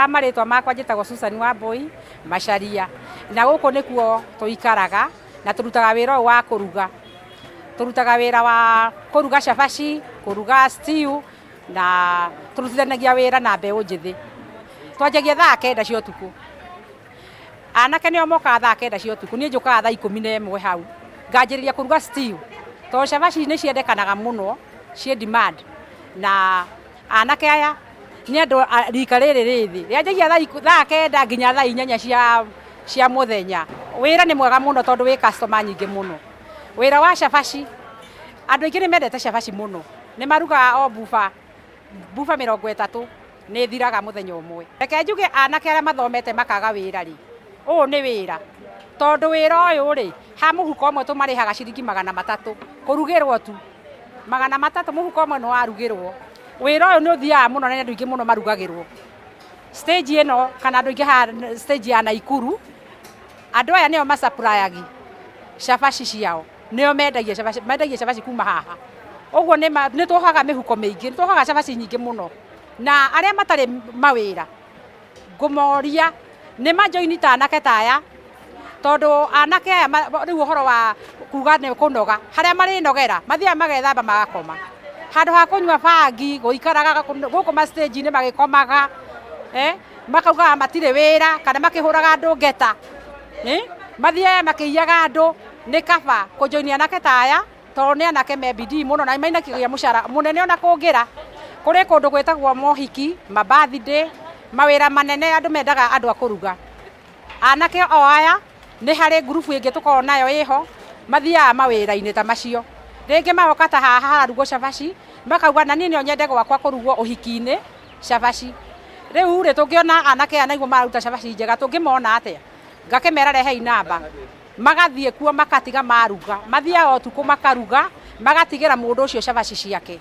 Ha marĩtwa makwa njĩtagwo Susan Wambui Macharia, na gũkũ nĩkuo tũikaraga na tũrutaga wĩra ũyũ wa kũruga. Tũrutaga wĩra wa kũruga cabaci, kũruga stew na tũrutithanagia wĩra na mbeũ njĩthĩ. Twanjagia thaa kenda cia ũtukũ. Anake nĩo mokaga thaa kenda cia ũtukũ, niĩ njũkaga thaa 11 hau, nganjĩrĩria kũruga stew tondũ cabaci nĩ ciendekanaga mũno, ciĩ demand na Anake aya nĩ andũ a rika rĩrĩ rĩ thĩ, rĩanjagia thaa 9 nginya thaa 8 cia mũthenya. Wĩra nĩ mwega mũno tondũ wĩ customer nyingĩ mũno. Wĩra wa cabaci, andũ aingĩ nĩ mendete cabaci mũno, nĩ marugaga o buba, buba 30 nĩ ĩthiraga mũthenya ũmwe. Reke njuge anake arĩa mathomete makaga wĩra rĩ, ũyũ nĩ wĩra, tondũ wĩra ũyũ rĩ, ha mũhuko ũmwe tũmarĩhaga ciringi 300 kũrugĩrwo tu. 300 mũhuko ũmwe nĩ warugĩrwo. Wĩra ũyũ nĩ ũthiaga mũno na nĩ andũ aingĩ mũno marugagĩrwo. Stage ĩno kana andũ aingĩ haha stage ya Naikuru, andũ aya nĩo ma supply cabaci ciao, nĩo mendagia cabaci, mendagia cabaci kuma haha. Ũguo nĩ tuohaga mĩhuko mĩingĩ, nĩ tuohaga cabaci nyingĩ mũno. Na arĩa matarĩ mawĩra, ngũmoria nĩ manjoini ta anake ta aya, tondũ anake aya rĩu ũhoro wa kuga nĩ kũnoga, harĩa marĩnogera mathiaga magethamba magakoma. Handũ ha kũnyua bangi, gũikaraga gũkũ ma stage -inĩ magĩkomaga, makaugaga matirĩ wĩra kana makĩhũraga andũ ngeta, mathiage makĩiyaga andũ, nĩ kaba kũjoini anake ta aya tondũ nĩ anake me bidii mũno na mainũkagia mũcara mũnene ona kũngĩra. Kũrĩ kũndũ gwĩtagwo mohiki, ma birthday, mawĩra manene andũ mendaga andũ a kũruga. Anake o aya nĩ harĩ ngurubu ĩngĩ tũkoragwo nayo ĩho, mathiaga mawĩra-inĩ ta macio. Rĩngĩ magoka ta haha hararugwo cabaci, makauga na niĩ no nyende gwakwa kũrugwo ũhiki-inĩ cabaci. Rĩu rĩ, tũngĩona anake aya nĩguo mararuta cabaci njega tũngĩmona atĩa? Ngakĩmera rehei namba. Magathiĩ kuo makatiga maruga, mathiaga ũtukũ makaruga, magatigĩra mũndũ ũcio cabaci ciake.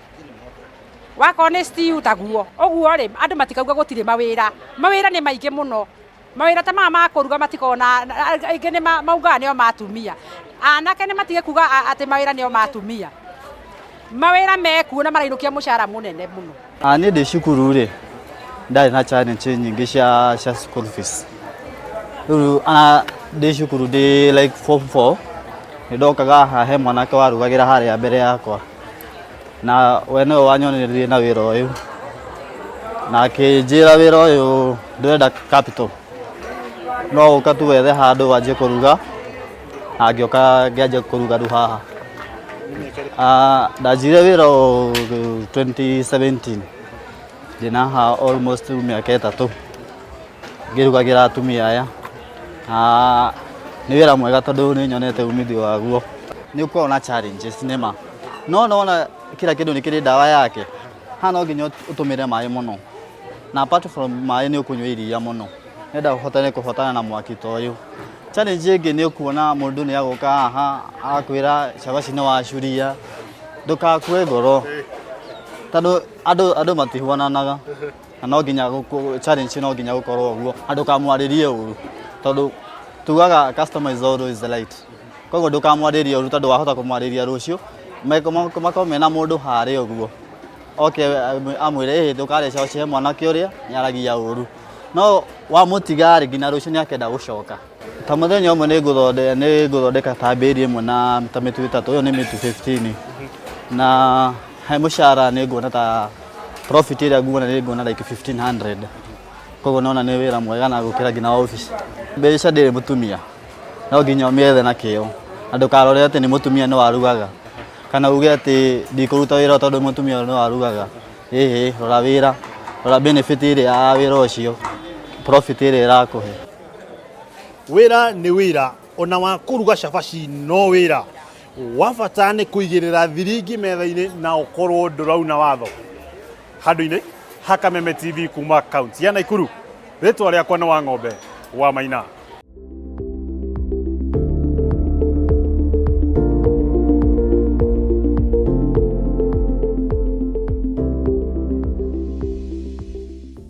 Wakorwo nĩ stew taguo. Ũguo rĩ, andũ matikauga gũtirĩ mawĩra. Mawĩra nĩ maingĩ mũno. Mawĩra ta maya ma kũruga matikoragwo na, aingĩ nĩ maugaga nĩo ma atumia. Anake nĩ matige kuga atĩ mawĩra nĩo ma atumia. Mawĩra mekuo na marainũkia mũcara mũnene mũno. Niĩ ndĩ cukuru rĩ, ndarĩ na challenge nyingĩ cia school fees. Rĩu ndĩ cukuru ndĩ like form four, nĩ ndokaga haha he mwanake warugagĩra harĩa mbere yakwa, na we nĩwe wanyonirie na wĩra ũyũ, na akĩnjĩra wĩra ũyũ ndũrenda capital, no ũka tu wethe handũ wanjie kũruga, na ngĩũka ngĩanjia kũruga rĩu haha. Ndanjirie wĩra ũyũ 2017, ndĩna haha almost rĩu mĩaka 3 ngĩrugagĩra atumia aya. Na nĩ wĩra mwega tondũ nĩ nyonete umithio waguo. Nĩ ũkoragwo na challenges nĩ ma, no nĩwona kila kĩndũ nĩ kĩrĩ ndawa yake. Haha no nginya ũtũmĩre maĩ mũno, na apart from maĩ nĩ ũkũnyua iria mũno, nĩgetha ũhotane kũhotana na mwaki ta ũyũ. Challenge ĩngĩ nĩ ũkuona mũndũ nĩ agũka haha agakwĩra cabaci nĩ wacuria, ndũgakue ngoro tondũ andũ matihuananaga na no nginya challenge no nginya gũkorwo ũguo, na ndũkamwarĩrie ũru tondũ tugaga customer is always right. Koguo ndũkamwarĩrie ũru tondũ wahota kũmwarĩria rũciũ makorwo mena mũndũ harĩa ũguo oke amwĩre ĩhĩ ndũkarĩe cabaci he mwanake ũrĩa nĩ aragia ũru, no wamũtiga rĩ nginya rũciũ nĩ akenda gũcoka. Ta mũthenya ũmwe nĩ ngũthondeka ta mbĩri ĩmwe na ta mĩtu 3, ĩyo nĩ mĩtu 15 na he mũcara nĩ nguona ta profit ĩrĩa nguona nĩ nguona like 1500, koguo nona nĩ wĩra mwega na gũkĩra nginya obici. Mbeca ndĩrĩ mũtumia, no nginya ũmĩethe na kĩo na ndũkarore atĩ nĩ mũtumia nĩ warugaga kana uge atĩ ndikũruta wĩra tondũ mũtumia nĩ warugaga. Ĩhĩ, rora wĩra, rora benefit ĩrĩa ya wĩra ũcio, profit ĩrĩa ĩrakũhe. Wĩra nĩ wĩra, ona wa kũruga cabaci no wĩra. Wa bata nĩ kũigĩrĩra thiringi metha-inĩ na ũkorwo ndũrauna watho. Handũ-inĩ ha Kameme TV kuma kaunti ya Naikuru, rĩtwa rĩakwa nĩ Wang'ombe wa Maina.